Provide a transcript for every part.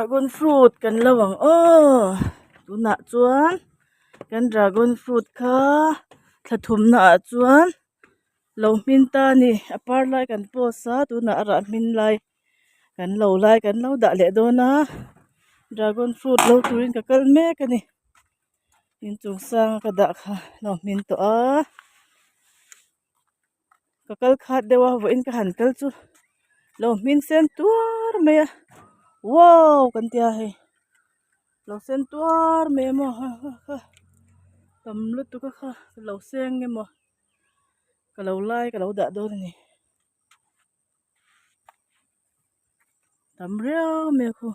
Dragon fruit kan lo ang aw tunah chuan kan dragon fruit kha thla thumna ah chuan lo hmin ta a ni a par lai kan post a tunah a rah hmin lai kan lo lai kan lo dah leh dawn a dragon fruit lo turin ka kal mek a ni inchung sang a ka dah kha lo hmin tawh a. Ka kal khat deuh a vawiin ka han kal chu lo hmin sen tuar mai a wow kan tia hei lo sen tuar mai a maw ha ha ha tam lutuk a kha ka lo seng nge maw ka lo lai ka lo dah dawn a ni tam riau mai a khu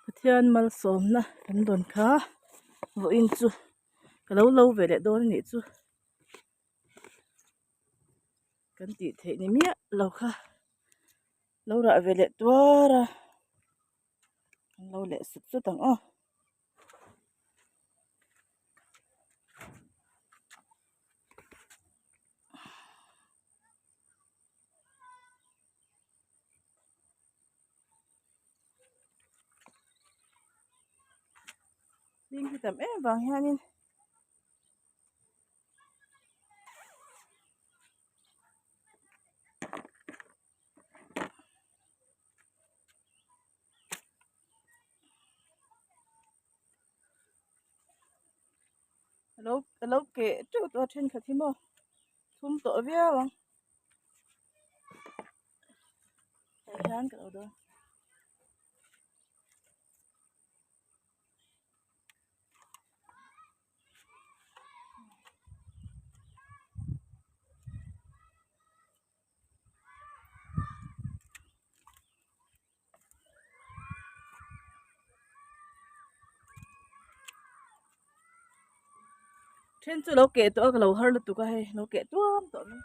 Pathian malsawmna kan dawn kha vawiin chu. Ka lo lo ve leh dawn a nih chu kan tih theih ni miah lo kha lo rah ve leh tuar a an lo leh sut sut ang aw. Hling hi tam em vang hianin alo alo keh teuh tawh a thenkhat hi maw thum tawh viau ang. Tah hian ka lo dawn. Then chu lo keh tawh a ka lo har lutuk a hei lo keh tuam tawh mai.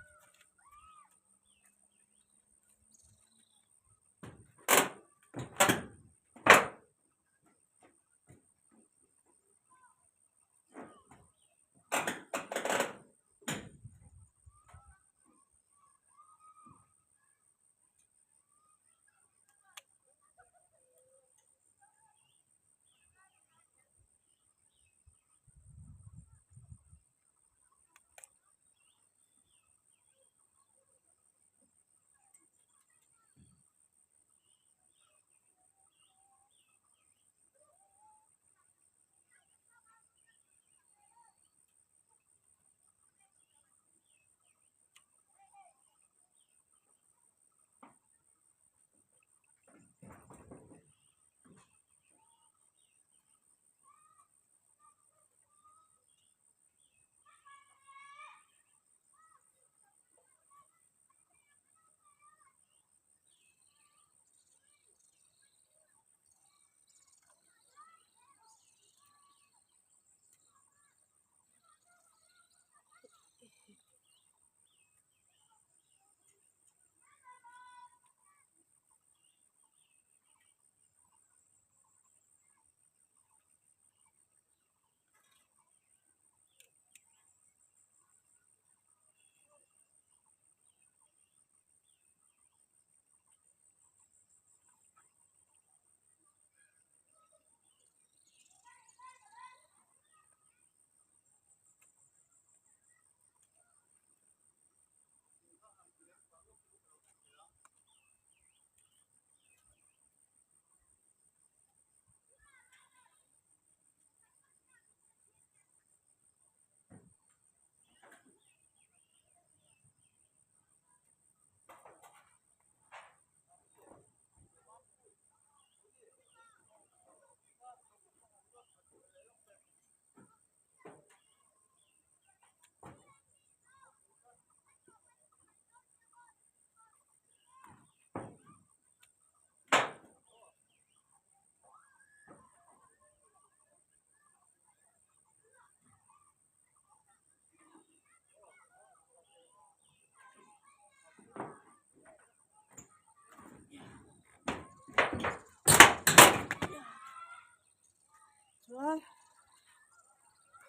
Chuan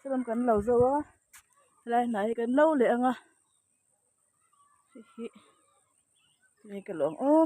salam kan lo zo a helai hnai hi kan lo leh ang a hei hi tinge ka lawm aw.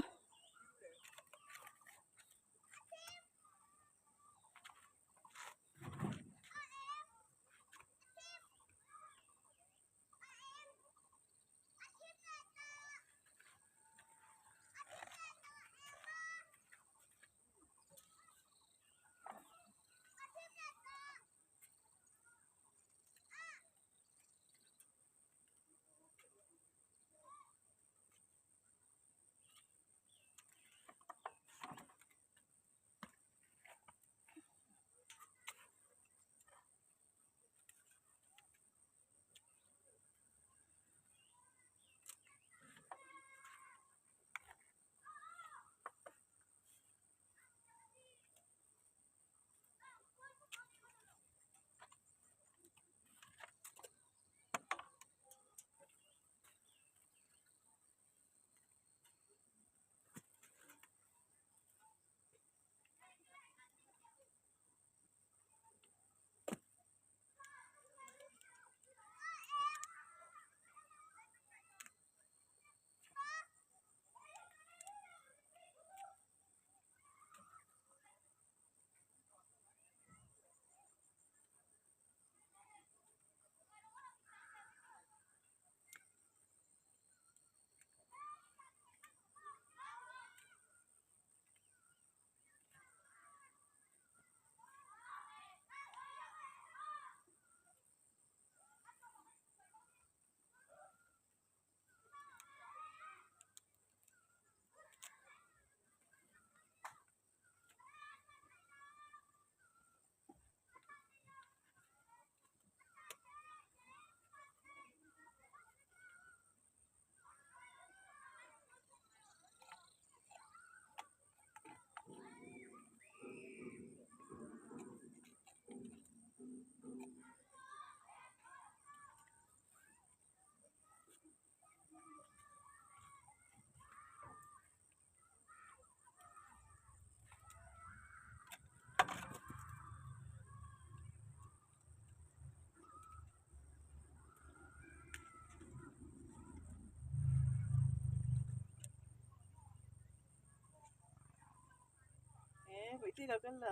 Bawihte lo kal la.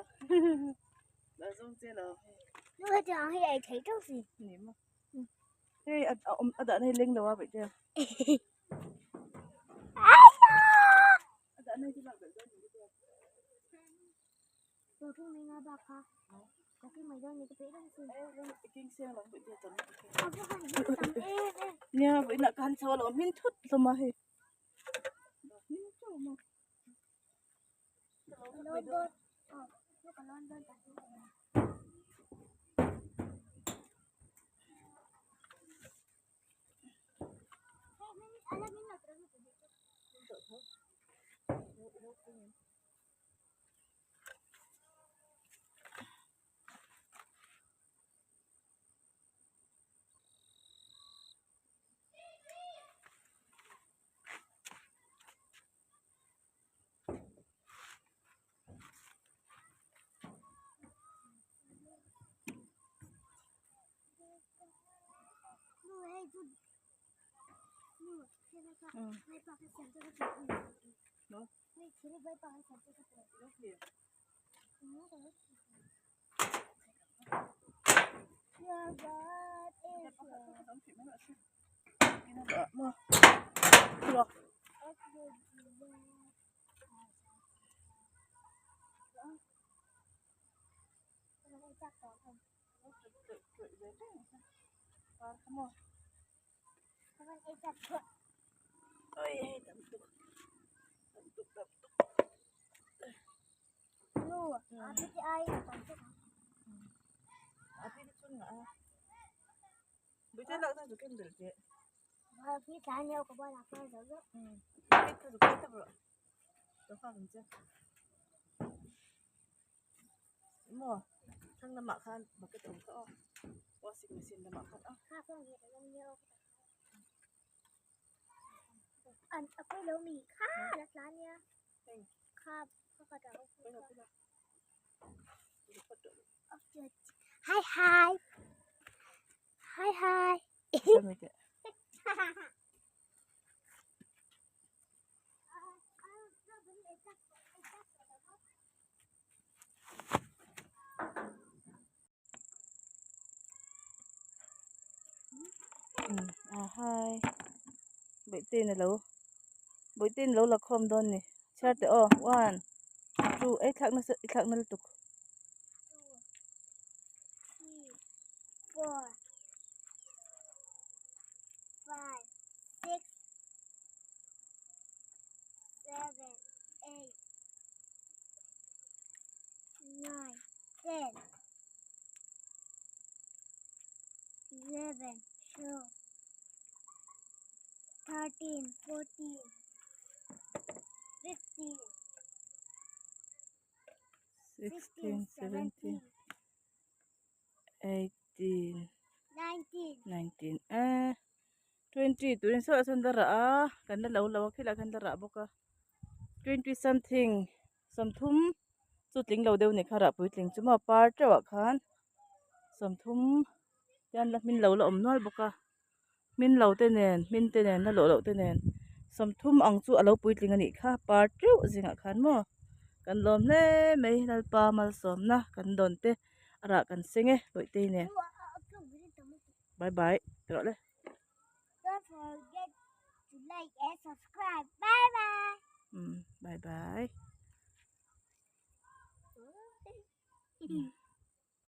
La zawng che lo. Nu hetiang hi ei thei teuh si. Ni maw. Hei a awm a dahna hi leng lo a bawihte. A dahna hi chu lak belh dawn ni bawihte. Tawhthing mai nga bak kha. Ka keng mai dawn ni ka peih reng si. I keng siang lo bawihte tam. A va han hming tam em em. Nia vawiinah ka han chho a lo hming thut hlawm a hei. Hming teuh maw. Maw thlang lamah khan bucket a awm kha aw washing machine lamah khan a. Hi hi. Hi hi. A hai bawihte in alo bawihte in alo la khawm dawn ni chhiar teh aw one two ei thlak nasa i thlak na lutuk. 2 3 4 5 6 7 8 9 10 11 12 13 14 15 16 16 17 17 18 19 19 eh 20 turin saw ah sawn la rah a kan la lo lo a khilaiah khan la rah bawk a 20 something sawmthum chu tling lo deuh a nih kha rah puitling chu maw par teuh ah khan sawmthum hian la hmin lo la awm nual bawk a hmin lo te nen hmin te nen la lawh loh te nen sawmthum ang chu a lo puitling a nih kha par teuh zingah khan maw kan lawm hle mai Lalpa malsawmna kan dawn te a rah kan seng e bawihte nen bye bye ti rawh le. Don't forget to like and subscribe. Bye bye. Bye bye.